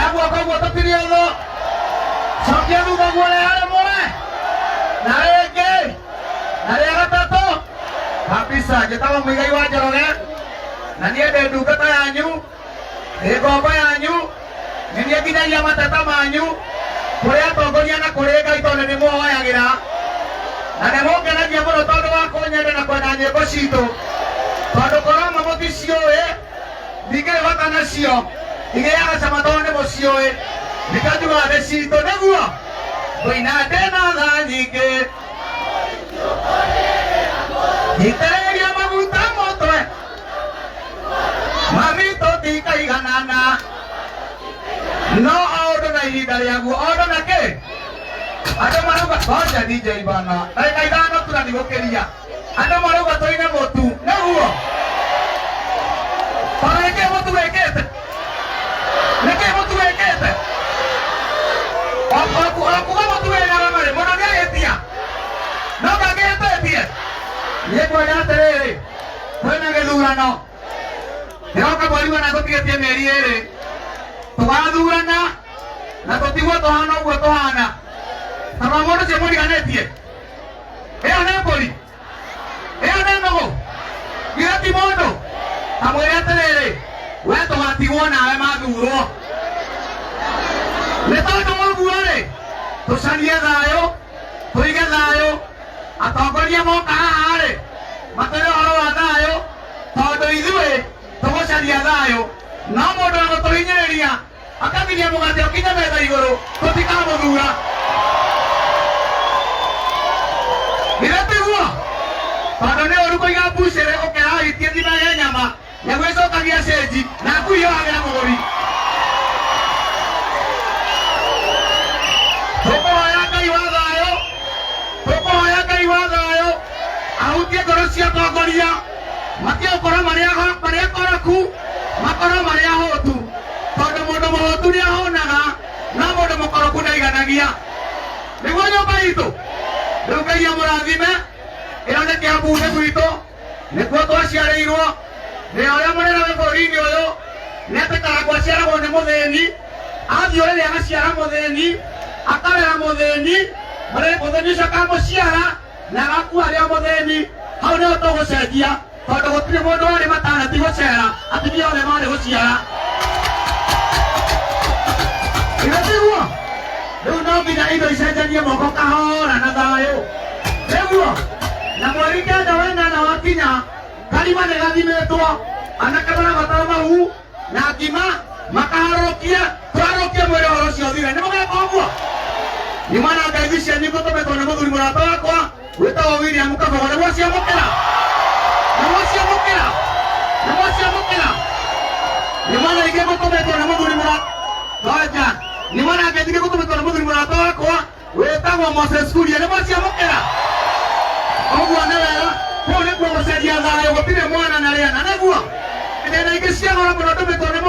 Oya guoko guo tũtirie ũthũ. Cokia thutha guo rĩa rĩmwe na rĩngĩ na rĩa gatatũ kabisa. Njĩtagwo Mũigai wa Njoroge na niĩ ndĩ ndungata yanyu, ndĩ ngombo yanyu, nĩ niĩ nginyagia mateta manyu kũrĩ atongoria na kũrĩ Ngai tondũ nĩ mũhoyagĩra na nĩ mũngenagia mũno tondũ wa kũnyenda na kwenda nyĩmbo citũ tondũ korwo ma mũticiũĩ ndingĩrĩ bata nacio igĩaga cama tondũ nĩ mũciũĩ nĩkĩo njugaga nĩ citũ nĩguo ngũina ndĩna tha nyingĩ itĩrĩria maguta mũtwe mami tũtikaiganana no o ũndũ na ihinda rĩaguo o ũndũ na kĩ andũ marauga ngoja DJ bana ndagĩka ithano tu na ndigũkĩria andũ marauga tũine mũtu nĩguo tondũ nĩkĩ mũtu wĩkĩte nĩkĩ mũtu wĩkĩte okuga mũtu wĩ ngarama rĩ mũndũ nĩahĩtia no ndangĩhĩtĩtie niĩ ngwenda atĩrĩrĩ kwĩna gĩthurano kĩroka mweri wa na tũtigĩtie mĩeri ĩrĩ tũgathurana na tũtigwo tũhana ũguo tũhana tondũ mũndũ ũcio mũriganĩtie ĩyo nĩ mbũri ĩyo nĩ nũgũ githĩ ti mũndũ kamwĩre atĩrĩrĩ we tũgatigwo nawe mathurwo nĩ tondũ ũguo rĩ tũcarie thayũ tũige thayũ atongoria moka haha rĩ matwĩre ũhoro wa thayũ tondũ ithuĩ tũgũcaria thayũ no mũndũ wa gũtũhinyĩrĩria akagiria mũgate ũkinye metha igũrũ tũtikamũthura githĩ tiguo tondũ nĩ ũru kũiga mbucĩrĩ ũkerahitie thimage nyama nĩguo ĩcokagia cĩnji na ngui yohagĩra mũgũri tũkũhoya ngai wa thayũ tũkũhoya ngai wa thayũ ahutie ngoro cia atongoria matige gũkorwo marĩ aho- marĩ akoroku makorwo marĩ ahũtu tondũ mũndũ mũhũtu nĩ ahũnaga no mũndũ mũkoroku ndaiganagia nĩguo nyũmba itũ rĩu ngai amũrathime ĩno nĩ kĩambu-inĩ gwitũ nĩkuo twaciarĩirwo thĩna ũrĩa mũnene wĩ bũrũri-inĩ ũyũ nĩ atĩ karangũ aciaragwo nĩ mũthĩni athiĩ ũrĩrĩ agaciara mũthĩni akarera mũthĩni mũthĩni ũcio akamũciara na agakua arĩ o mũthĩni hau nĩho tũgũcenjia tondũ gũtirĩ mũndũ warĩ mataneti gũcera atumia othe marĩ gũciara Githĩ tiguo rĩu no nginya indo icenjanie moko kahora na thayũ nĩguo na mweri kenda wenana wakinya karima nĩ gathimĩtwo anake marabatara mahu na ngima makaharũrũkia tũharũrũkie mwĩrĩ ũhoro ũcio ũthire nĩ mũgeka ũguo nyuma na ngeithi cianyu ngũtũmĩtwo nĩ mũthuri mũrata wakwa wĩtagwo William Kabogo nĩ mwaciamũkĩra nĩ mwaciamũkĩra nĩ mwaciamũkĩra nyuma na ingĩ ngũtũmĩtwo nĩ mũthuri mũrata ngoja nyuma na ngeithi ingĩ ngũtũmĩtwo nĩ mũthuri mũrata wakwa wĩtagwo Moses Kuria nĩ mwaciamũkĩra ũguo nĩ wega kũu nĩkuo gũcaria thayũ gũtirĩ mwana na rĩana nĩguo thĩna ingĩ cia goro mũno ndũmĩtwo nĩ